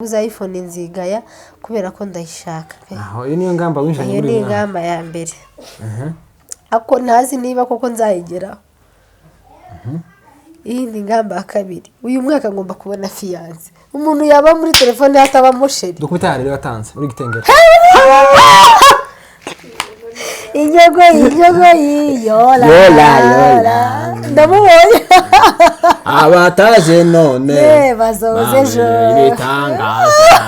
Guza iPhone nzigaya kubera ko ndayishaka pe. Aho iyo niyo ngamba winjiranye Iyo muri ni uyu mwaka. ingamba ya mbere, ariko ntazi niba koko nzayigeraho. Iyi ni ingamba ya kabiri. Uyu mwaka ngomba kubona fiancé, umuntu yaba muri telefone hatabamo chéri. Dukubita rero watanze uri gitengera. Inyogoyi, inyogoyi, yola. Yola, yola. Ndamubonye. Abataje none bazoze ejo. Ibitangaza,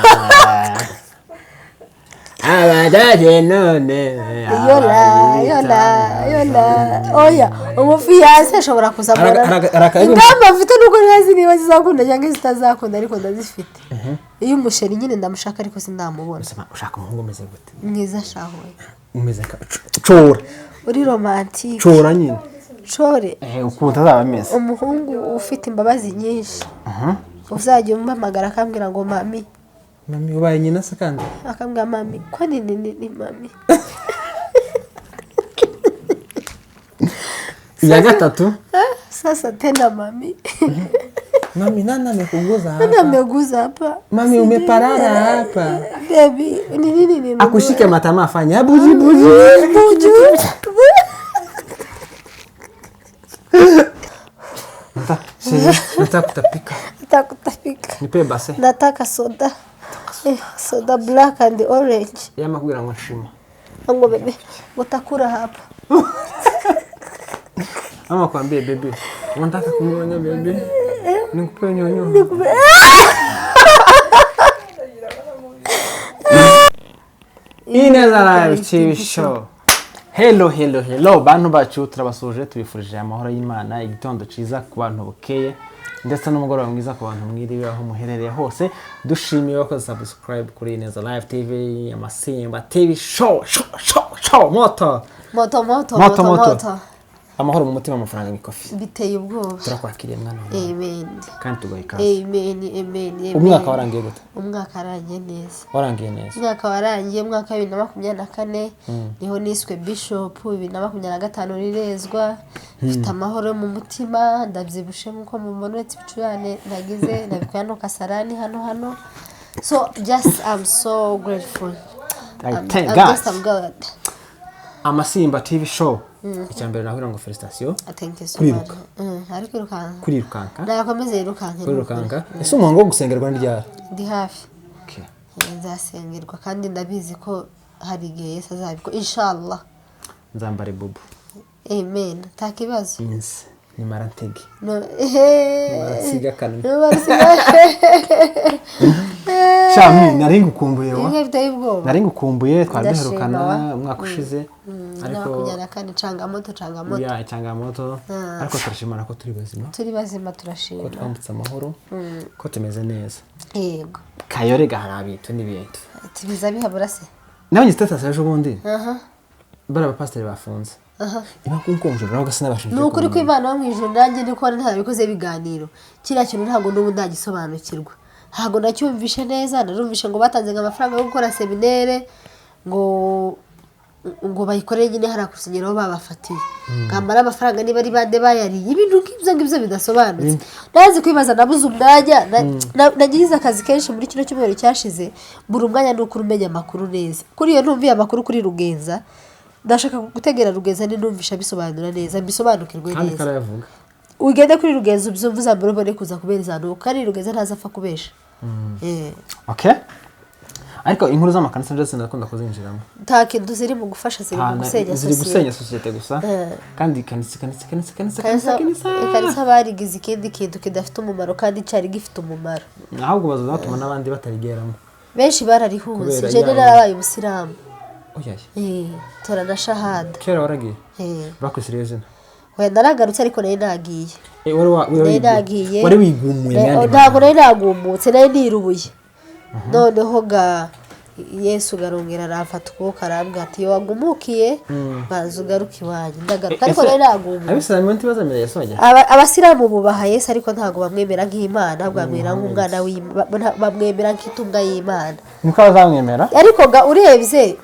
abataje none. Yola, yola, yola. Oya, umufiancé ashobora kuzamura. Ingamba mfite nuko ntazi niba zizakunda cyangwa zitazakunda, ariko ndazifite. Iyo umuchéri nyine ndamushaka, ariko sindamubona. Ushaka umuhungu umeze gute? Mwiza shahuye. Umeze nka cora. Uri romantique. Cora nyine. Core. Ukuntu azaba ameze. Umuhungu ufite imbabazi nyinshi, uzajya umuhamagara akambwira ngo "Mami". Mami, ubaye nyina se kandi? Akambwira "Mami", ko ni ni ni ni mami. Iya gatatu. Sasa tena mami. Mami, nani amekuguza Nani hapa? Ameguza hapa. Mami, umeparara hapa. Baby, ni nini nini? Akushike matama afanye buji buji. Buju. Nataka kutapika. Nataka kutapika. Nipe base. Nataka soda. Soda black and orange. Yamakubwira ngo nshima. Ngo "Bebe, utakura hapa." Ama kwambie "Bebe, unataka kunyonya? Bebe, nikupe nyonyo?" Ineza Live TV Show. Hello, hello, hello, bantu bacu, turabasuhuje, tubifurije amahoro y'Imana, igitondo cyiza ku bantu bukeye ndetse n'umugoroba mwiza ku bantu mwiriwe aho muherereye hose. Dushimiye abakoze subscribe kuri Ineza Live TV, Amasimba TV Show, show, show, show, moto. Moto, moto. Moto, moto. Moto. Moto. Amahoro mu mutima, amafaranga mu ikofi. Biteye ubwoba. Turakwakiriye, mwana wawe. Amen. Kandi tuguha ikaze. Amen, amen, amen. Umwaka warangiye gute? Umwaka warangiye neza. Warangiye neza. Umwaka warangiye, umwaka wa 2024 niho niswe bishop, 2025 rirezwa. Mfite amahoro yo mu mutima, ndabyibushe nk'uko mubona, uretse ibicurane nagize nabikuye hano Kasarani hano hano. So just I'm so grateful. I thank I'm God. just, I'm God. Amasimba TV Show, icya mbere nahurira ngo félicitations. Thank you so Kuriruka. much. Ari kwirukanka. Kurirukanka. Nakomeze yirukanke. Kurirukanka. Ese umuhango wo gusengerwa ni ryari? Ndi hafi. Okay. Nzasengerwa kandi ndabizi ko hari igihe Yesu azabikora, inshallah. Nzambare bubu. Amen, nta kibazo. Inzi nimara ntege. No, ehe. Nimara akanwa. Nimara nsiga. Shami, nari ngukumbuye wa. Bimwe biteye ubwoba. Nari ngukumbuye, twari Ndashima duherukana wa. umwaka ushize, ariko 24, changamoto, changamoto. Ya, changamoto, ariko turashimana ko turi bazima. Turi bazima. Ko Turashima. twambutse amahoro, ko tumeze neza. Yego. Kayore gahari ibintu n'ibintu. Tubiza bihabura se. Nabonye status ejo bundi, bari abapasiteri bafunze iba kunkonjora nawe sinabashije. Ni ukuri kw'Imana wo mu ijuru, nanjye ndi kubona ntarabikoze ibiganiro. Kiriya kintu ntabwo n'ubu ndagisobanukirwa, ntabwo nacyumvishe neza. Narumvishe ngo batanze ngo amafaranga yo gukora séminaire, ngo bayikorere nyine hariya ku rusengero aho babafatiye, ngamara amafaranga niba ari bande bayariye, ibintu nk'ibyo ngibyo bidasobanutse. Nazi kwibaza, nabuze umwanya, nagize akazi kenshi muri kino cyumweru cyashize, mbura umwanya. Ni ukuri umenya amakuru neza kuri iyo numviye amakuru kuri Rugenza. Ndashaka gutegera Rugenza ninumvisha bisobanura neza, mbisobanukirwe Kandi neza. karayavuga. Ugende kuri Rugenza ubyumve, uzambere ubone kuza kubereza ahantu, kandi Rugenza ntazapfa kubesha. Okay, ariko inkuru z'amakanisa ndetse ndakunda kuzinjiramo. Nta kintu ziri mu gufasha, ziri mu gusenya Ziri sosiyete. gusenya sosiyete gusa. Kandi kanisa, kanisa, kanisa, kanisa, kanisa, kanisa. Ikanisa barigize ikindi kintu kidafite umumaro kandi cyari gifite umumaro. Ahubwo baza batuma n'abandi batarigeramo. Benshi bararihunze. Kubera Jene narabaye umusilamu. Oya. Tora na shahada. Kera waragiye? Eh. Bakwisiriye izina? Oya, naragarutse, ariko nari nagiye. Wari Nari nagiye. Wari wigumuye mu yandi Ntabwo magambo. nari nagumutse, nari nirubuye. Noneho ga Yesu garongera aramfata ukuboko, arambwira ati "Iyo wagumukiye, banza ugaruke iwanyu." Ndagaruka, ariko nari nagumutse. Abisilamu ntibazemera Yesu bajya? Abasilamu bubaha Yesu, ariko ntabwo bamwemera nk'Imana, ahubwo bamwemera nk'umwana bamwemera nk'itunga y'Imana. Niko bazamwemera. Ariko ga urebye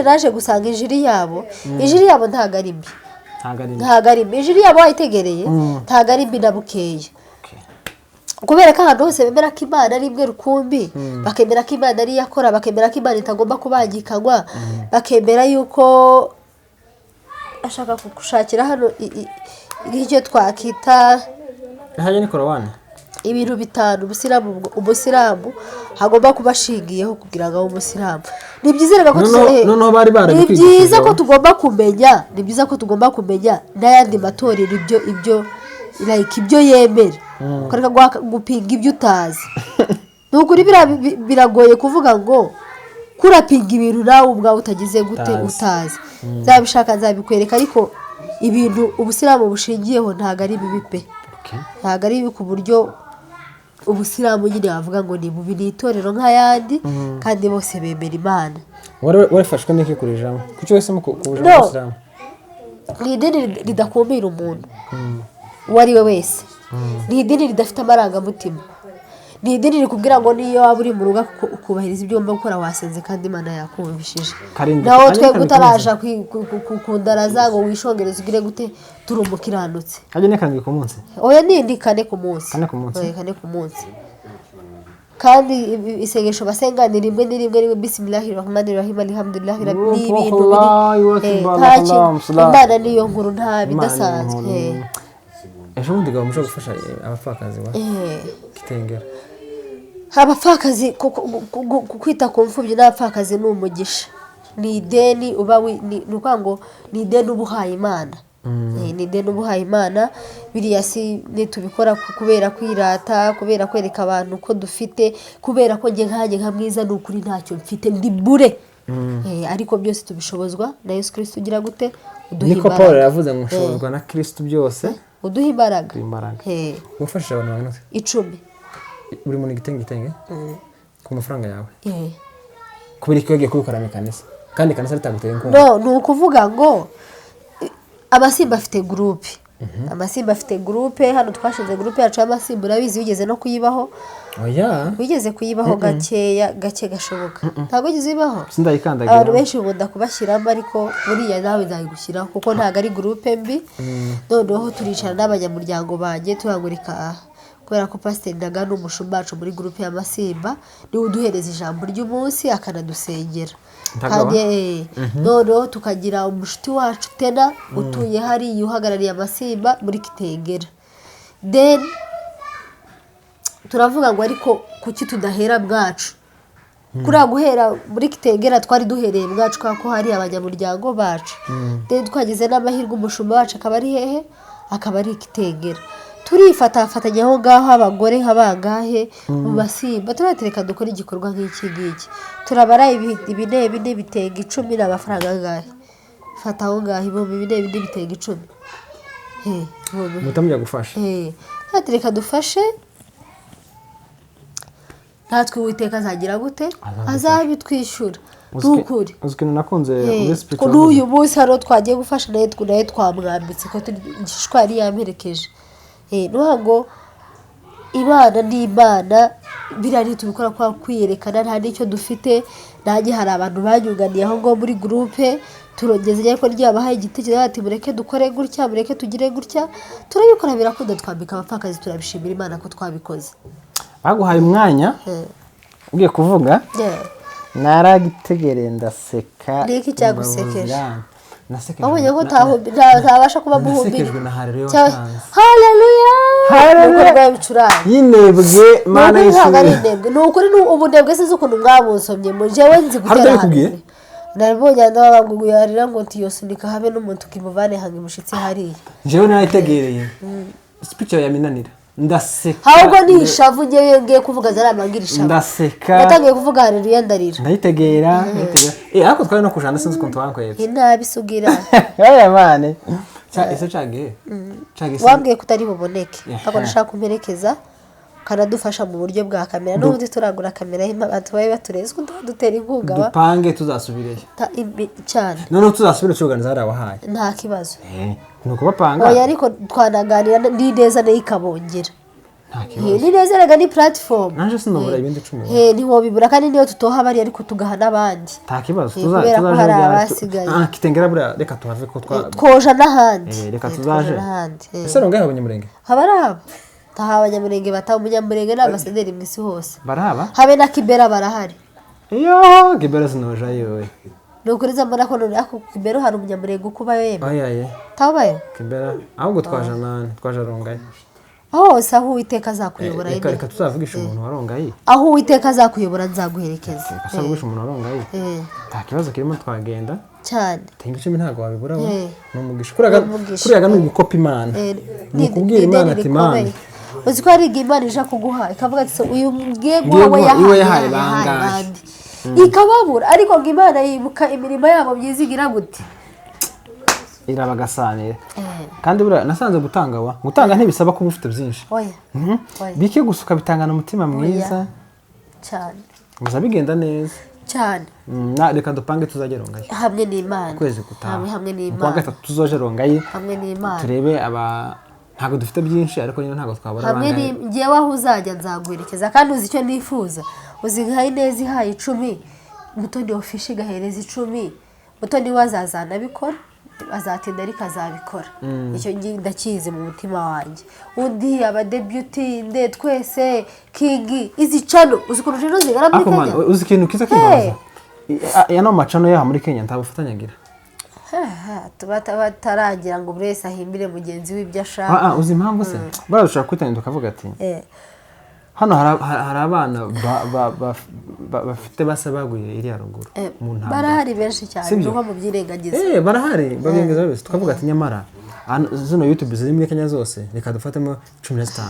naje gusanga injiri yabo ntabwo ari mbi. Ntabwo ari Ntabwo ari mbi. Injiri yabo wayitegereye, ntabwo ari mbi na bukeya. Okay. Kubera ko ahantu hose bemera ko Imana ari imwe rukumbi, bakemera ko Imana ari iyakora, bakemera ko Imana itagomba kubangikanywa, bakemera yuko ashaka kugushakira hano nk'icyo twakita Hajya ni Korowani. Ibintu bitanu umusilamu hagomba kuba ashingiyeho kugira ngo abe umusilamu. Ni byiza rero ko Noneho bari ni barabikwigishije byiza ko wowe. tugomba kumenya, ni byiza ko tugomba kumenya n'ayandi matorero ibyo like ibyo yemera, ukareka gupinga ibyo utazi. Ni ukuri biragoye kuvuga ngo kurapinga ibintu nawe ubwawe utagize gute? Utazi. Utazi. Nzabishaka nzabikwereka, ariko ibintu ubusilamu bushingiyeho ntabwo ari bibi pe. Ntabwo ari bibi ku buryo ubusilamu nyine bavuga ngo ni bubi. Ni itorero nk'ayandi kandi bose bemera Imana. Wari warifashwe n'iki kurijamo? Kuki wahisemo kujamo No. Ubuyisilamu? Ni idini ridakumira umuntu uwo ari we wese, ni idini ridafite amarangamutima, ni idini rikubwira ngo niyo waba uri mu rugo ukubahiriza ibyo ugomba gukora, wasenze kandi Imana yakumvishije. Karindwi. Naho Hanyuma twebwe karindwi. utaraja kundaraza ngo wishongereze ugire gute, turi umukiranutsi. Hajya ni karindwi ku munsi? Oya, ni kane ku munsi. Kane ku munsi? Oya, kane ku munsi. Kandi isengesho basenga ni rimwe, ni rimwe rimwe: bisimilahi rahmani rahim, alhamdulillahi rabbi, ni ibintu biri Allahu Akbar, nta kintu. Allahu Akbar. Imana niyo nkuru, nta Imana bidasanzwe. ni inkuru. Ejo bundi gabo mushobora gufasha abapfakazi wa Kitengera. Abapfakazi, kwita ku mfubyi n'abapfakazi ni umugisha, ni ideni uba ni ukuvuga ngo ni ideni uba uhaye Imana. Ni ideni uba uhaye Imana. Biriya si nitubikora kubera kwirata, kubera kwereka abantu ko dufite, kubera ko njye nkanjye nka Mwiza ni ukuri ntacyo mfite, ndi bure. Ariko byose tubishobozwa na Yesu Kirisito ugira gute? Uduha Niko Paul imbaraga. yavuze ngo nshobozwa na Kristo byose. Uduha imbaraga. Uduha imbaraga. Wafashije abantu bangana gute? 10. Buri muntu igitenge igitenge ku mafaranga yawe? Eh. Kubera ko wagiye kubikora mu ikanisa kandi ikanisa ritaguteye inkunga? No, ni ukuvuga ngo Amasimba afite groupe, Amasimba afite groupe. Hano twashinze groupe yacu y'Amasimba, urabizi, wigeze no kuyibaho. Oya. Wigeze kuyibaho gakeya, gake gashoboka. Ntabwo wigeze uyibaho? Sindayikandagira. Abantu benshi bikunda kubashyiramo, ariko buriya nawe nzayigushyiraho kuko ntabwo ari groupe mbi. Noneho turicara n'abanyamuryango banjye tuhagurika, kubera ko Pasiteri Ndaga ni umushumba wacu muri groupe y'Amasimba, niwe uduhereza ijambo ry'umunsi akanadusengera. Ntagaba? Kandi noneho tukagira umushuti wacu Tena utuye hariya, uhagarariye Amasimba muri Kitengera. Then turavuga ngo ariko kuki tudahera bwacu? Kuriya guhera muri Kitengera, twari duhereye bwacu kubera ko hari abanyamuryango bacu. Then twagize n'amahirwe umushumba wacu akaba ari hehe? Akaba ari Kitengera. Turifatafatanya aho ngaho, abagore nka bangahe mu Masimba, turatereka dukora igikorwa nk'iki ngiki. Turabara ibine bine bitenge 10 ni amafaranga angahe? Fata aho ngaho 4000 bitenge 10. Muhita mujya gufasha. Reka dufashe natwe, Uwiteka azagira gute? Azadufasha. Azabitwishyura, ni ukuri. Uzi ikintu nakunze muri speech Ko wavuze? n'uyu munsi hano twagiye gufasha, nawe twamwambitse ko turi igishishwa yari yamperekeje. Ni ukuvuga ngo Imana ni Imana. Biriya ntitubikora kwa kwiyerekana, nta n'icyo dufite. Nanjye hari abantu banyunganiye aho ngaho muri groupe, turongeza, ariko ryabahaye igitekerezo bati mureke dukore gutya, mureke tugire gutya, turabikora birakunda, twambika abapfakazi, turabishimira Imana ko twabikoze. Baguhaye umwanya ugiye kuvuga, naragitegereye ndaseka. Ni iki cyagusekeje? Imbavu nasekejwe Wabonye ko ntabasha kuba muhumbira. Nasekejwe na haleluya watanze. Haleluya. Haleluya. Nuko rwabicuranga. Yinebwe Mana. Ni ukuri ntabwo ari y'Isuri. inebwe, ni ukuri ni ubunebwe. Sinzi ukuntu mwabunsomye mu jewe nzi Hari gutera. utabikubwiye? Haleluya nabonye ndabangu yarira ngo ntiyosunika habe n'umuntu ukimuvane hanga imushitsi hariya. Njyewe narayitegereye speech yawe yaminanira ndaseka. Ahubwo ni ishavu, ngewe ngiye kuvuga zaramangira ishavu. Ndaseka. Natangiye kuvuga haleluya ndarira. Ndayitegera ndayitegera, ariko twari no kujana, sinzi ukuntu wankwebye. Inabi sugira. Oya mane. Ese cagiye cagiye Wambwiye ko utari buboneke, ariko Ehe. ndashaka kumperekeza ukanadufasha mu buryo bwa kamera. N'ubundi turagura kamera, abantu babe batureze ko dutera inkunga Dupange tuzasubireyo. Cyane. Noneho tuzasubire tuganiza hariya wahaye. Nta kibazo. Ni ukubapanga. Oya, ariko twanaganira n'ineza nayo ikabongera. Nta kibazo. Ni neza rega, ni platform. Naje sinabura ibindi 10. Ntiwobibura kandi niyo tutoha bariya, ariko tugaha n'abandi. Nta kibazo. Kubera ko Tuzaje hari ryari? abasigaye. Ah, Kitengera buriya reka tuhave ko twa Twoja n'ahandi. Reka Twoja tuzaje. n'ahandi. Ese rongahe abanyamurenge? Haba ari aba. Ntaho Abanyamurenge bataba. Umunyamurenge ni ambasaderi mu isi hose. Barahaba. Habe na Kibera barahari. Iyo Kibera sinoja yowe. Ni ukuri nza mbona ko none ako Kibera hari Umunyamurenge ukubayo yemwe. Oya ye. Tabayo. Kibera ahubwo twaja nani, twaja Rongayi. Aho hose aho Uwiteka azakuyobora Reka nyine. reka tuzavugisha umuntu wa Rongayi. Aho Uwiteka azakuyobora nzaguherekeza. Reka tuzavugisha umuntu wa Rongayi. Nta kibazo kirimo, twagenda. Cyane. Tenga 10 ntabwo wabibura we. Ni umugisha. Ni umugisha. Kuriya ni ugukopa Imana. Ni ukubwira Ni Imana ideni ati Imana. rikomeye. Uzi ko hari igihe Imana ije kuguha ikavuga ati: "Se, uyu ngiye guha Ngiye we guha, yahaye iwe yahaye yahaye bangahe?" bande?" Ikababura, ariko ngo Imana yibuka imirimo yabo myiza igira gute? Irabagasanira. Kandi buriya nasanze gutanga wa gutanga ntibisaba kuba ufite byinshi. Oya. Oya. Bike gusa ukabitangana umutima mwiza. Cyane. Gusa bigenda neza. Cyane. Reka dupange tuzajya Rongayi. Hamwe n'Imana. Ukwezi gutaha. Hamwe Mu kwa n'Imana. gatatu tuzoje Rongayi. Hamwe n'Imana. Turebe aba ntabwo dufite byinshi, ariko nyine ntabwo twabura Hamwe bangahe. ni njyewe aho uzajya nzaguherekeza. Kandi uzi icyo nifuza? Uzi nka Ineza ihaye 10, Mutoni Official igahereza 10, Mutoni we azazanabikora, azatinda ariko azabikora. Icyo ndakizi mu mutima wanjye. Undi abadebuty nde twese kingi izi channel, uzi ukuntu rero zigara muri Ariko man, Kenya. uzi ikintu kiza kibaza? Ano macano yaha muri Kenya nta bufatanye agira. Tuba bataragira ngo buri wese ahimbire mugenzi we ibyo ashaka. Uzi impamvu se? Buriya dushobora kwitangira tukavuga ati hano hari abana bafite basa baguye iriya ruguru mu ntambara. Barahari benshi cyane. Sibyo? Nuko mubyirengagiza. Barahari babingiza babese, tukavuga ati nyamara zino YouTube ziri muri Kenya zose reka dufatemo 15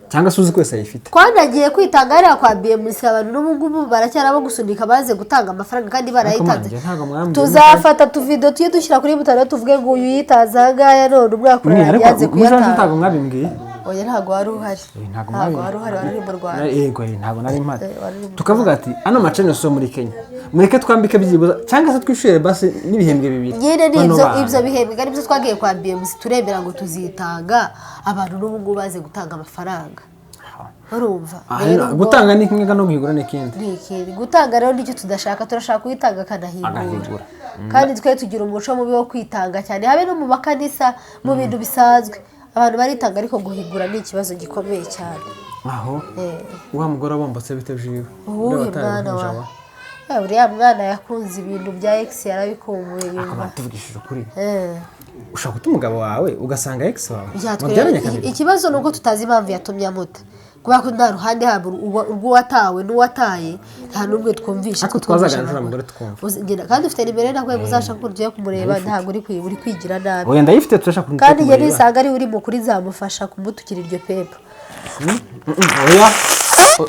cyangwa se uzi ko wese ayifite. Twanagiye kwitanga hariya kwa BMC, abantu n'ubu ngubu baracyari abo gusunika baze gutanga amafaranga kandi barayitanze. Ariko man, ntabwo mwambwiye. Tuzafata tuvido tujye dushyira kuri butaro tuvuge ngo uyu yitanze aha ngaya none umwaka Mwe, urarangiye ariko yanze muri ejo kuyatanga. ntabwo mwabimbwiye. Oya, ntabwo wari uhari. Ntabwo Ntabwo mwabimbwiye. wari uhari, wari uri mu Rwanda. Yego, ntabwo nari mpari. Wari uri mu Tukavuga ati ano macene yo muri Kenya mureke twambike byibuza cyangwa se twishyure basi n'ibihembwe bibiri Nyine ni bano ibyo. bana. Ibyo bihembwe ari byo twagiye kwa BMC turemera ngo tuzitanga, abantu n'ubu ngubu baze gutanga amafaranga, urumva? Rero ubwo Gutanga ni kimwe, no guhigura ni ikindi. Ni ikindi. Gutanga rero nicyo tudashaka, turashaka kuyitanga akanahigura. Agahigura. Kandi twe tugira umuco mubi wo kwitanga cyane, habe no mu makanisa, mu bintu bisanzwe abantu baritanga, ariko guhigura ni ikibazo gikomeye cyane. Aho wa mugore wabombotse bite byiwe? Uwuhe? Uriya wataye Mwana uruhinja wa wa? Uriya mwana yakunze ibintu bya ex, yarabikumbuye yumva. Akaba tuvugishije ukuri, ushobora guta umugabo wawe ugasanga ex wawe Byatwe- mubyaranye kabiri. Ikibazo ni uko tutazi impamvu yatumye amuta, kubera ko nta ruhande haba urw'uwatawe n'uwataye, nta n'umwe twumvisha. Ariko Twumvisha twazaganira uriya amakuru. mugore tukumva. Kandi ufite nimero ye, ntabwo uzashaka ko ugiye kumureba, ntabwo uri kwigira nabi. Oya, ndayifite, turashaka kumureba. Kandi njye nisanga ari uri mukuri nzamufasha kumutukira iryo pepa. Oya,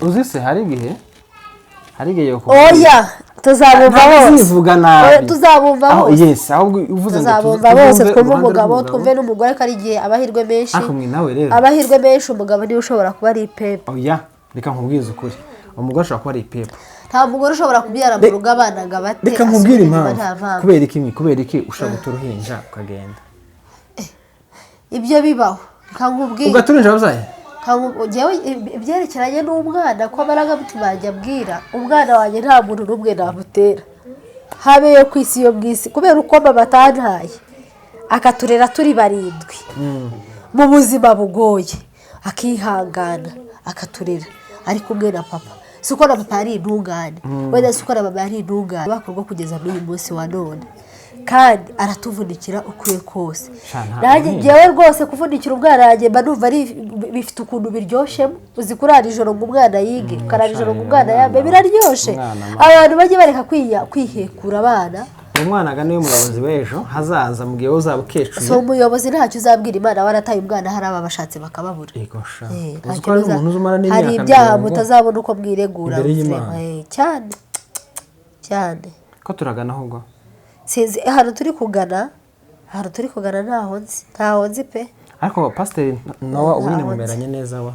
uzi se hari igihe yo Oya, tuzabumva bose. Zivuga nabi. Oya, tuzabumva bose. Yes, ahubwo uvuze ngo Tuzabumva bose, tuzumve twumve uruhande umugabo, rw'umugabo. twumve n'umugore, ko ari igihe amahirwe menshi Ariko mwe nawe rero. Amahirwe menshi umugabo niwe ushobora kuba ari ipepa. Oya, reka nkubwize ukuri, umugore ashobora kuba ari ipepa. Nta mugore ushobora kubyara mu rugo abana ngo abate, Reka nkubwire asubire inyuma, impamvu. nta mpamvu. Kubera iki mwe? Kubera iki ushobora guta uruhinja ukagenda? Ibyo bibaho, reka nkubwire. Ugata uruhinja wabyaye? Njyewe ibyerekeranye n'umwana, ko amarangamutima yanjye abwira, umwana wanjye nta muntu n'umwe namutera, habe yo ku isi yo mu isi, kubera uko mama atantaye akaturera turi barindwi mu buzima bugoye, akihangana akaturera ari kumwe na papa. Si uko na papa yari intungane wenda, si uko na mama yari intungane, bakorwa kugeza n'uyu munsi wa none, kandi aratuvunikira ukwiye kose. Sha, nta Nanjye ruhinja. njyewe rwose kuvunikira umwana wanjye mba numva ari bifite ukuntu biryoshemo. Uzi kurara ijoro ngo umwana yige, ukarara ijoro ngo umwana yambe, biraryoshe. Umwana, Abantu bajye bareka kwihekura abana. Uwo mwana agana niwe muyobozi w'ejo hazaza mu gihe wowe uzaba ukecuru. Si umuyobozi, ntacyo uzabwira Imana warataye umwana, hari aba bashatse bakababura. Yego sha. Eh, Uzi ntacyo ko hari umuntu uzumara n'imyaka hari ibyaha 80 mutazabona uko mwiregura. imbere y'Imana. Cyane cyane. Ko turagana ahubwo? Sinzi ahantu turi kugana, ntaho nzi, ntaho nzi pe. Ariko Pasiteri Nowa ubu nyine Ntaho nzi. mumeranye neza wa?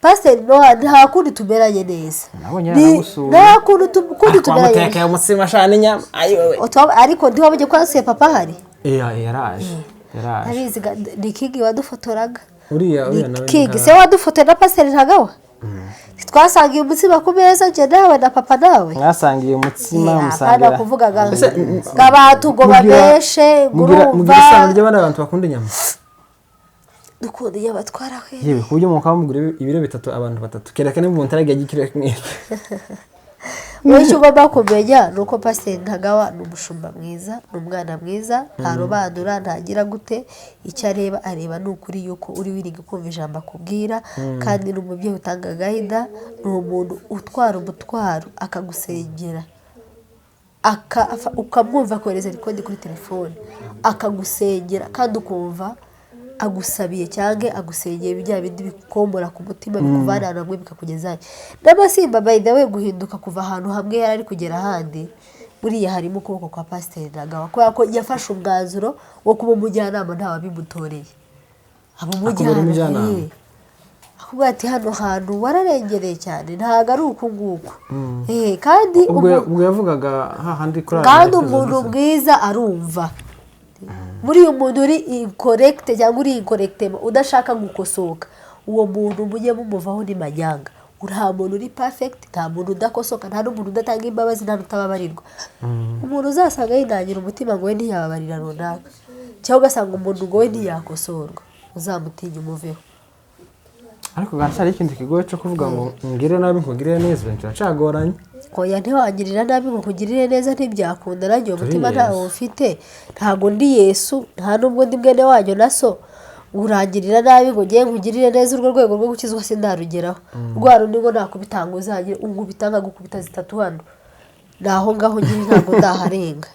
Pasiteri Nowa nta kundi tumeranye neza. Nabonye yaragusuye. Nta kuntu kundi tumeranye. Wamutekeye umutsima sha n'inyama, ayiwewe. Ariko ntiwabonye ko yasuye papa ahari? Yaraje, yaraje. Ndabizi ni Kingi wadufotoraga. Uriya Ni nawe ni Kingi nka se wadufotoye na pasiteri ntagawa, twasangiye umutsima ku meza, njye nawe na papa nawe. Mwasangiye umutsima? Apana. Musangira Kuvuga ngo Ese, ngo abantu ngo babeshe ngo mugira urumva mugira isano ry'abandi bantu bakunda inyama? Dukunda inyama twarahweye. Yewe, ku buryo mukaba mugura ibiro 3 abantu 3, kereka niba umuntu ataragiye ikiro kimwe. Wowe icyo ugomba kumenya ni uko Pasiteri Ntagawa ni umushumba mwiza, ni umwana mwiza, ntarobanura, ntagira gute, icyo areba areba ni ukuri yuko uri wiringa kumva ijambo akubwira, kandi ni umubyeyi utanga gahida, ni umuntu utwara umutwaro akagusengera, ukamwumva akohereza record kuri telefone akagusengera, kandi ukumva agusabiye cyangwa agusengeye bya bindi bikukombora ku mutima, bikuvana ahantu hamwe bikakugezayo. N'amasimba by the way, guhinduka kuva ahantu hamwe yari ari kugera ahandi, buriya harimo ukuboko kwa Pasiteri Ntagawa, kubera ko yafashe umwanzuro wo kuba umujyanama ntawabimutoreye, aba Akubera umujyanama. Akubwira ati hano hantu wararengereye cyane, ntabwo ari uku nguku. Kandi Ubwo yavugaga hahandi kuri kandi umuntu mwiza arumva. Muri uyu muntu uri incorrect cyangwa uri incorrect udashaka gukosoka, uwo muntu mujye mumuvaho, ni manyanga. Nta muntu uri perfect, nta muntu udakosoka, nta n'umuntu udatanga imbabazi, nta n'utababarirwa. Umuntu uzasanga yinangira umutima ngo we ntiyababarira runaka, cyangwa ugasanga umuntu ngo we ntiyakosorwa, uzamutinya umuveho. Ariko hari ikindi kigoye cyo kuvuga ngo ngire nabi nkugirire neza, ibintu biracagoranye. Oya, ntiwangirira nabi ngo nkugirire neza, ntibyakunda. Nanjye uwo Turi mutima Yesu. ntawo ufite, ntabwo ndi Yesu, nta nubwo ndi mwene wanyu na so. Urangirira nabi ngo ngiye nkugirire neza, urwo rwego rwo gukizwa sindarugeraho. Rwa rundi ngo nakubitanga uzagire unkubita nkagukubita zitatu hano, ni aho ngaho ngiye, ntabwo ndaharenga.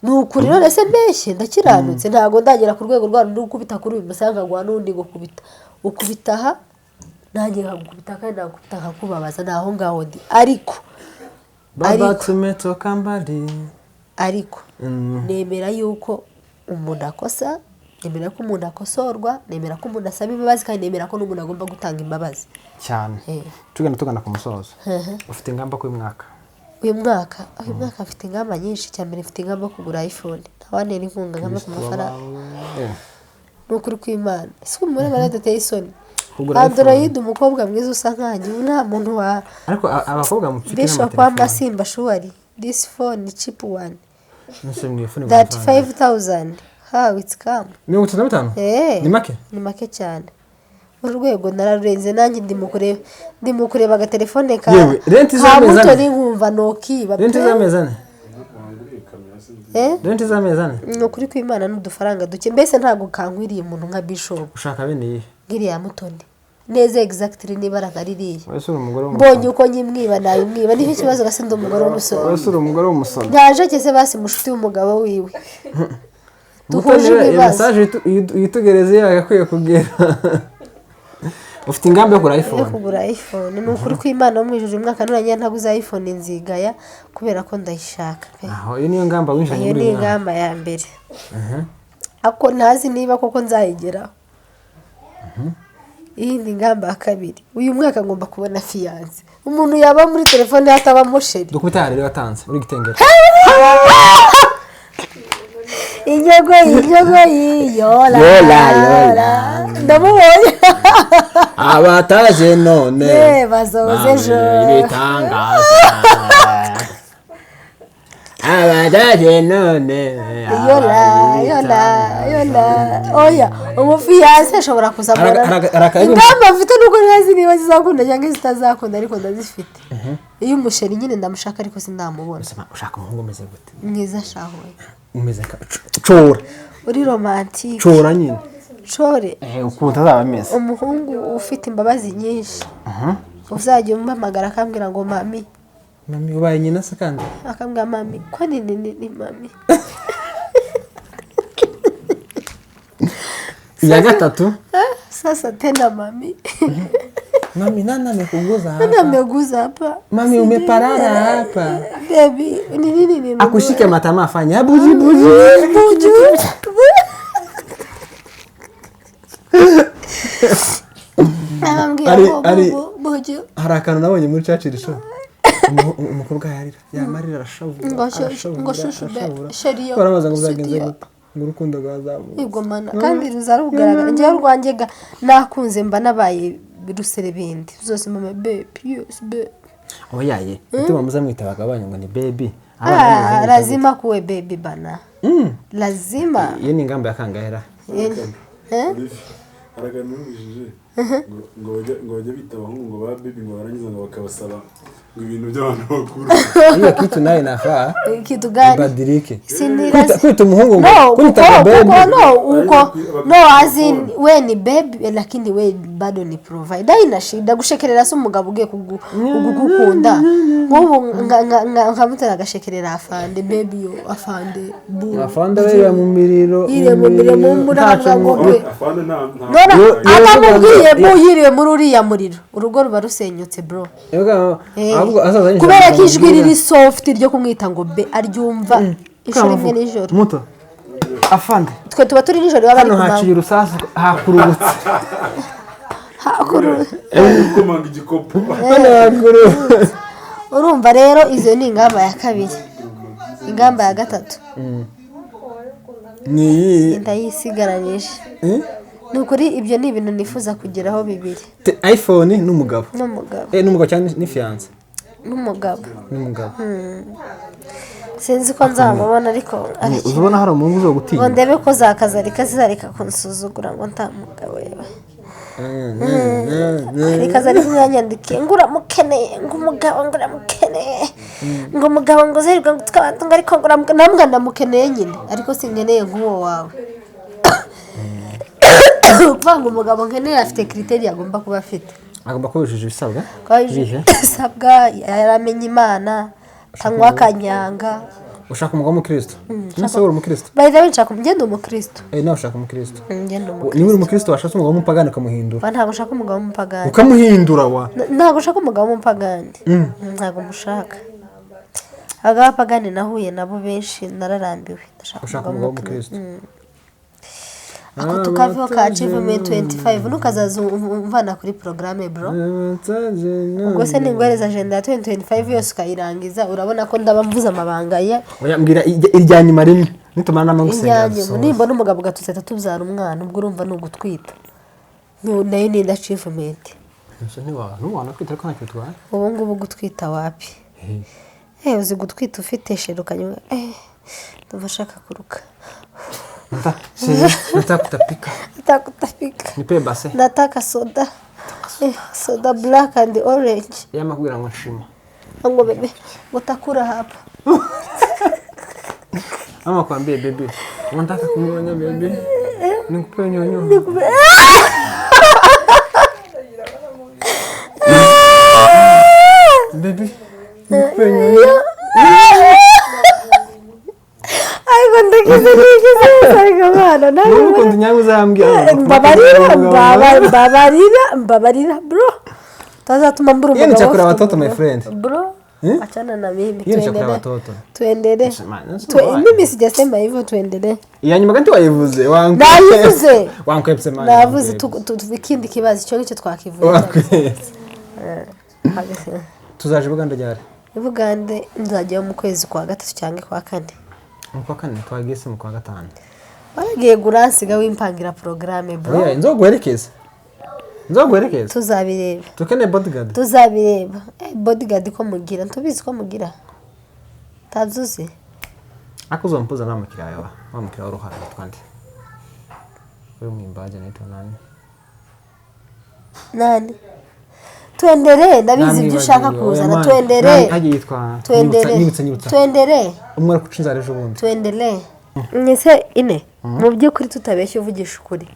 Ni ukuri, none se mbeshye? Ndakiranutse, ntabwo ndagera ku rwego rwa rundi gukubita kuri uyu musanga nkaguha n'undi gukubita, ukubita aha nanjye nkagukubita, kandi nagukubita nkakubabaza. Ni aho ngaho ndi, ariko Baba, tumetoka mbali. Ariko nemera yuko umuntu akosa, nemera ko umuntu akosorwa, nemera ko umuntu asaba imbabazi, kandi nemera ko n'umuntu agomba gutanga imbabazi. Cyane. Tugenda tugana ku musozo, ufite ingamba k'uyu mwaka? Uyu mwaka mfite ingamba nyinshi. Cya mbere, mfite ingamba yo kugura iPhone, ntawantera inkunga nkama ku mafaranga. Ni ukuri kw'Imana, si umubare baradateye isoni. Kugura Android, umukobwa mwiza usa nkanjye, ubu nta muntu wa Ariko abakobwa mufite Bishop n'amatelefone. w'amasimba shuwari, this phone cheap one. Nse mu iphone? 35,000, how it's come? 35? Eh. Ni make? Ni make cyane. Uru rwego nararurenze nanjye, ndimo kureba agatelefone ka Yewe, rent ka z'amezi ane. Mutoni nkumva nokiba. Rent z'amezi 4. Eh? Rent z'amezi 4. Ni ukuri kw'Imana, n'udufaranga duke, mbese ntabwo kankwiriye umuntu nka Bishop. Ushaka bene iyihe? Nk'iriya Mutoni neza, exactly, nibara nka ririya. Wese uri umugore Mbonye w'umusore. uko nyimwiba nayimwiba, nicyo kibazo gasi, ndi umugore w'umusore. Wese uri umugore w'umusore. Ntaje se basi mushuti w'umugabo wiwe duhuje Mutoni we, iyo ibibazo. message uyitugereze yagakwiye kugera. Ufite ingamba yo kugura Yo iPhone? kugura iPhone, ni ukuri kw'Imana wo mu ijuru, uyu mwaka nurangira ntaguze iPhone nzigaya, kubera ko ndayishaka pe. Aho iyo niyo ngamba winjiranye Iyo muri ni uyu mwaka? ingamba ya mbere, ariko ntazi niba koko nzayigeraho. Iyi ni ingamba ya kabiri: uyu mwaka ngomba kubona fiancé, umuntu yaba muri telefone hatabamo chéri. Dukubita rero watanze uri gitengera. Inyogoyi, inyogoyi, yola. Yola, yola. Ndamubonye. Abataje none Bazoze ejo. Ibitangaza, abataje none. Yola, yola, yola. Oya, umufiancé ashobora kuzamura. Ingamba mfite nuko ntazi niba zizakunda cyangwa zitazakunda, ariko ndazifite. Iyo umuchéri nyine ndamushaka, ariko sindamubona. Ushaka umuhungu umeze gute? Mwiza shahuye. Umeze nka cora. Uri romantique. Cora nyine. Core. Ukuntu azaba ameze. Umuhungu ufite imbabazi nyinshi, uzajya umuhamagara akambwira ngo mami. Mami, ubaye nyina se kandi? Akambwira mami, ko ni ni ni ni mami. Iya gatatu? Sasa tena mami. Mami, nani amekuguza Nani hapa? ameguza hapa? Mami, umeparara hapa. Baby, ni nini ni? Akushike matama afanye buji buji. Buju. Arambwira ngo buju. Hari akantu nabonye muri Churchill Show. Umukobwa yarira, yamarira, arashavura, arashavura, ngo shushu be arashavura. Chéri yo Barabaza ngo byagenze studio. gute, ngo urukundo rwazamuye. Yego mana, kandi ruza rugaragara. Njyewe urwanjye ga nakunze mba nabaye ruserebindi zose, mama, baby, yes baby. Oya ye, ituma muzamwita abagabo banyu ngo ni baby. Ah, lazima kuwe baby bana, lazima. Iyo ni ingamba ya kangahera? Eh? Hari akantu numvishije ngo bajya bita abahungu ngo ba baby, ngo barangiza ngo bakabasaba ngo ibintu by'abantu bakuru. Hiyo kitu nayo inafaa Kitu gani? Ibadilike. Sinira. Kwita umuhungu ngo No, kwita kuko ngo baby. Kuko no, uko no, as in Phone. we ni baby, lakini we bado ni provider. Ina shida gushekerera se umugabo ugiye kugukunda? Nk'ubu nkamutera agashekerera afande baby, yo afande bu. Afande we mu miriro. Yiriwe mu miriro, mu Ntaco muranga ngo bwe. Afande nta None atamubwiye bu, yiriwe muri uriya muriro, urugo ruba rusenyutse, bro. Ahubwo azaza yinjira Kubera ko mu ijwi mubwira. riri soft ryo kumwita ngo bae, aryumva inshuro imwe nijoro. Muto afande. Twe tuba turi nijoro, baba bari Hano ku haciye manywa. urusasu, hakururutse. Gukomanga igikopo. Hano hakururutse. Urumva rero, izo ni ingamba ya kabiri. Ingamba ya gatatu Ni iyi? Ndayisigaranyije. Eh? Ni ukuri, ibyo ni ibintu nifuza kugeraho bibiri. iPhone n'umugabo. N'umugabo. N'umugabo cyangwa ni fiancé? N'umugabo. N'umugabo. Sinzi ko nzamubona, ariko Uzabona hari umuhungu uzo ngo gutinya. ndebe ko za kazarika zizareka kunsuzugura ngo nta mugabo yewe. Hari kazarika yanyandikiye ngo uramukeneye, ngo umugabo, ngo uramukeneye, ngo umugabo, ngo uzirirwe ngo twaba ngo, ariko ngo uramukeneye. Namwe ndamukeneye nyine, ariko sinkeneye nk'uwo wawe. Ukuvuga ngo umugabo nkeneye afite critères agomba kuba afite. Agomba kuba yujuje ibisabwa. Kuba yujuje Ibihe? ibisabwa, yaramenye Imana, atanywa akanyanga. Ushaka umugabo w'umukristo? Nese uri umukristo? By the way, nshaka, ngenda umukristo. Nawe ushaka umukristo? Ngenda Niba uri umukristo. umukristo, washatse umugabo w'umupagani ukamuhindura. Ba, ntabwo nshaka umugabo w'umupagani. Ukamuhindura wa. Ntabwo nshaka umugabo w'umupagani, ntabwo mushaka. Abapagani nahuye nabo benshi, nararambiwe. Ndashaka Ushaka umugabo w'umukristo. Ako tukaveho ka achievement 25, ntukazaza umvana kuri porogaramu, bro. Ubwo se ninguhereza agenda ya 2025 yose ukayirangiza, urabona ko ndaba mvuze amabanga ye. Oya, mbwira irya nyuma rimwe, nitumara nama gusenga. Iryanyu nimbona umugabo gatutse tubyara umwana, ubwo urumva ni ugutwita. Nayo ni achievement. Ntiwana kwita, ariko ntacyo bitwaye. Ubu ngubu gutwita wapi? Uzi gutwita ufite chéri ukanywa? Ndumva ashaka kuruka. Nataka kutapika. Nataka kutapika. Nipe base. Nataka soda, soda black and orange. Yamakubwira ngo nshima. Ngo bébé, ngo takura hapa. Ama kwambie bébé, unataka kunyonya bébé, nikupe nyonyo. Nikupe. Bébé, nikupe nyonyo. Ariko ndakize, nikize, ariko mwana nawe. Niba ukunda inyanya uzambwira. Mbabarira, mbabarira, mbabarira, bro, tazatuma mbura Hiyo ni umugabo chakula ufite watoto, my umugore. friend. Bro, Eh? achana na mimi. Hiyo ni chakula Tuendelee. watoto. Tuendelee. Man, that's Mimi sijasema hivyo, tuendelee. Iya nyuma kandi wayivuze. Nayivuze. Wankwepse man. Navuze ikindi kibazo, icyo ngicyo twakivuze. Wankwepse. Tuzaje Buganda ryari? I Bugande nzajyayo mu kwezi kwa gatatu cyangwa kwa kane. Mu kwa kane? Twagiye se mu kwa gatanu. Waragiye guransiga wimpangira porogaramu, bro. Oya, nzoguherekeza, nzoguherekeza. Tuzabireba. Tukeneye bodyguard. Tuzabireba. Bodyguard ko mugira, ntubizi ko mugira, ntabyuzi. Ariko uzampuza na mukiriya wa wa mukiriya w'uruhara yitwa nde? Huyu mwimbaji anaitwa nani? Nani? Tuendelee, ndabizi ibyo ushaka kuzana, tuendelee. Hagiye yitwa. Tuendelee. Nyibutsa, nyibutsa. Tuendelee. Umwe ari kuca inzara ejo bundi. Tuendelee. Mwese ine mu by'ukuri, tutabeshya, uvugisha ukuri,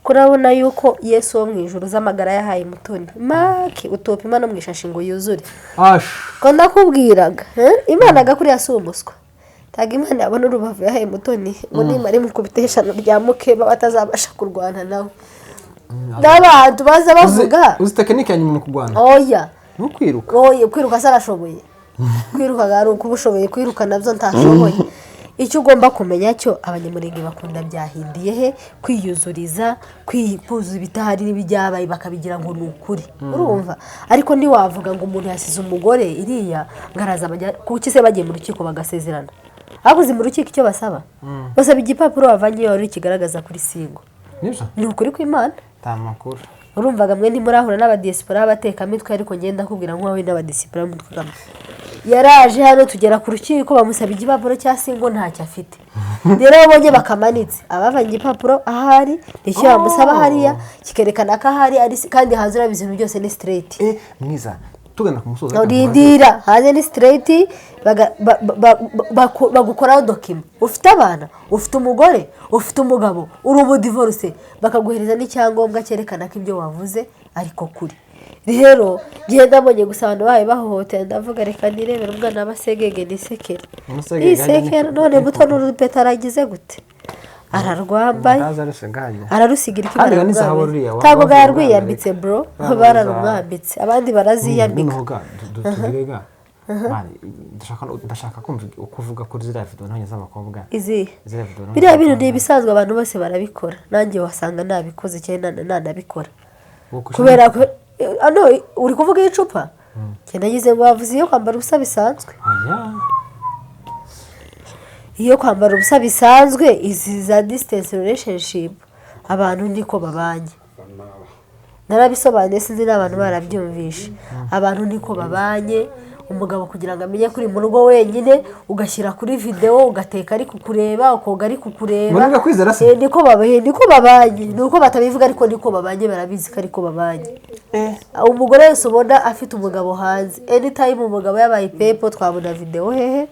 kurabona yuko Yesu wo mu ijuru z'amagara yahaye Mutoni make utopima no mu ishashi ngo yuzure. Ash. Ko ndakubwiraga, eh? Imana agakuriya si umuswa, ntabwo Imana yabona urubavu yahaye Mutoni ngo nimara imukubita eshanu rya mukeba batazabasha kurwana nawe n'abantu baza bavuga. Uzi technique ya nyuma mu kurwana? Oya. Ni ukwiruka. Oya, kwiruka se arashoboye? Kwiruka ari ukuba ushoboye kwiruka, nabyo ntashoboye. Icyo ugomba kumenya cyo, Abanyamurenge bakunda byahindiye he kwiyuzuriza, kuzuza ibitahari n'ibijyabaye bakabigira ngo ni ukuri, urumva? Ariko ntiwavuga ngo umuntu yasize umugore iriya ngo araza bajya kuki se? Bagiye mu rukiko bagasezerana, babuze mu rukiko icyo basaba, basaba igipapuro wavanyeyo wari kigaragaza kuri single. Nibyo. Ni ukuri kw'Imana. Nta makuru. Urumvaga mwe ntimurahura n'abadiyasipora b'abatekamitwe, ariko ngenda ndakubwira nk'uwahuye n'abadiyasipora b'umutwe kamwe. Yaraje hano, tugera ku rukiko, bamusaba igipapuro cya single, ntacyo afite. Rero babonye bakamanitse abavanye igipapuro ahari nicyo bamusaba hariya, kikerekana ko ahari ari, kandi hanze urabizi ibintu byose ni straight. Mwiza, tugana ku musozo, reka Rindira, hanze ni straight, bagukoraho document: ufite abana, ufite umugore, ufite umugabo, uri umudivorce, bakaguhereza n'icyangombwa cyerekana ko ibyo wavuze ariko kuri. Rero ngenda mbonye gusa abantu bahaye bahohotera, ndavuga reka nirebere umwana w'abasegege nisekere. Umusegege. Nisekere. None muto n'urupeta aragize gute? Ararwambaye. Ntazi aruseganya. Ararusigira iki? Kandi ga ni zahabu ruriya, Ntabwo wavuye muri yarwiyambitse, bro. Amerika. Bararumwambitse, abandi baraziyambika. Noneho ga tugire ga Man, ndashaka kumva uko uvuga kuri ziriya video ntonye z'abakobwa. Izihe? Ziriya video ntonye Biriya bintu ni z'abakobwa. ibisanzwe, abantu bose barabikora, nanjye wasanga nabikoze cyangwa nanabikora. Wowe Kubera ko ano uri kuvuga icupa, njye nagize ngo wavuze iyo kwambara ubusa bisanzwe. Oya. Iyo kwambara ubusa bisanzwe, izi za distance relationship, abantu niko babanye, narabisobanuye, sinzi n'abantu barabyumvishe. Abantu niko babanye, umugabo kugira ngo amenye ko uri mu rugo wenyine, ugashyira kuri videwo, ugateka ari kukureba, ukoga ari kukureba. Ngo niba kwizera se? Niko babanye, ni uko batabivuga, ariko niko babanye, barabizi ko ariko babanye. Umugore wese ubona afite umugabo hanze, anytime umugabo yabaye ipepo, twabona videwo hehe?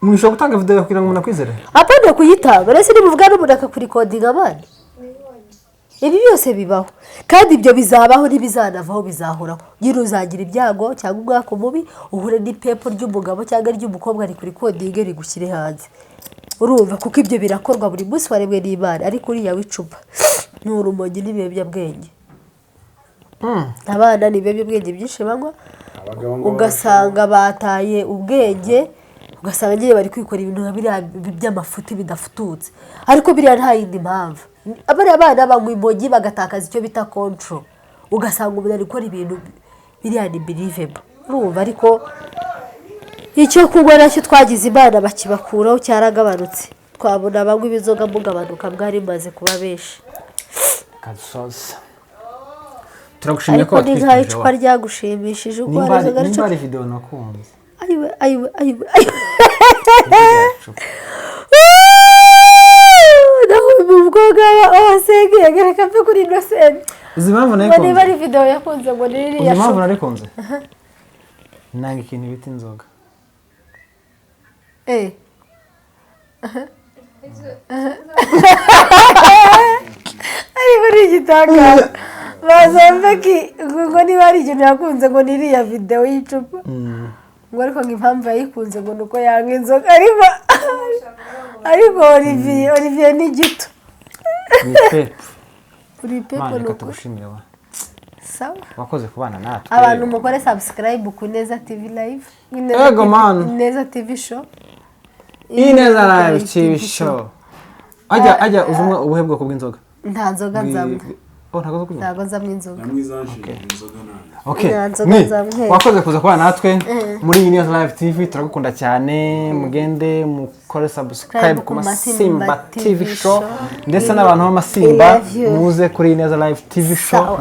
Mwishobora gutanga video kugira ngo umuntu akwizere? Apana kuyitanga, uretse nimuvuga n'umuntu akakurikodinga abana. Ibi byose bibaho, kandi ibyo bizabaho, ntibizanavaho, bizahoraho. Nyine uzagira ibyago cyangwa umwaka mubi, uhure n'ipepo ry'umugabo cyangwa ry'umukobwa, rikurikodinge, rigushyire hanze. Urumva, kuko ibyo birakorwa buri munsi waremwe n'Imana. Ariko uriya w'icupa ni urumogi n'ibiyobyabwenge, abana ni ibiyobyabwenge byinshi banywa. Abagabo ngo Ugasanga bataye ubwenge, ugasanga nyine bari kwikora ibintu nka biriya by'amafuti bidafututse, ariko biriya nta yindi mpamvu. Bariya bana banywa imogi bagatakaza icyo bita control, ugasanga umuntu ari gukora ibintu biriya ni believable. Urumva, ariko icyo kunywa nacyo twagize Imana bakibakuraho, cyaragabanutse. Twabona abanywa inzoga mugabanuka, mwari mumaze kuba benshi. Kadusoza, turagushimiye ko Ariko ni nk'aho watwitije. icupa ryagushimishije uko Nimba hari inzoga. nimba hari video nakunze, Ayiwe, ayiwe, ayiwe, ayiwe! ririya cupa. Ndakumva ubwoga wasengeye, reka mve kuri Innocent. Uzi impamvu Ngo niba nayikunze? ari video yakunze ngo ni Uzi ririya impamvu cupa. narikunze? Nanga ikintu bita inzoga. Ariko ni igitangaza, bazambeki ngo niba hari ikintu yakunze ngo ni iriya videwo y'icupa, ngo ariko ngo impamvu yayikunze ngo ni uko yanga inzoga. Ariko Olivier ni gito. Ni pepu. Uri pepo. Mana, Ni reka ukuri. tugushimire wa. Sawa. Wakoze kubana natwe. Abantu mukore subscribe ku Neza TV Live, Ineza Ego, TV, man. Ineza TV Show. Ineza Live TV Show. Ajya uzumwa ubuhe bwoko bw'inzoga? Nta nzoga nzamwa. Oh, ntabwo zo kunywa? Ntabwo nzamwa inzoga. Nyamwiza nshinga inzoga ntabwo. Okay. Nta nzoga nzamwe. Wakoze kuza kubana natwe muri Ineza Live TV, turagukunda cyane. Mugende mukore subscribe ku Masimba TV Show, ndetse n'abantu b'Amasimba We love you. muze kuri Ineza Live TV Show. Sawa.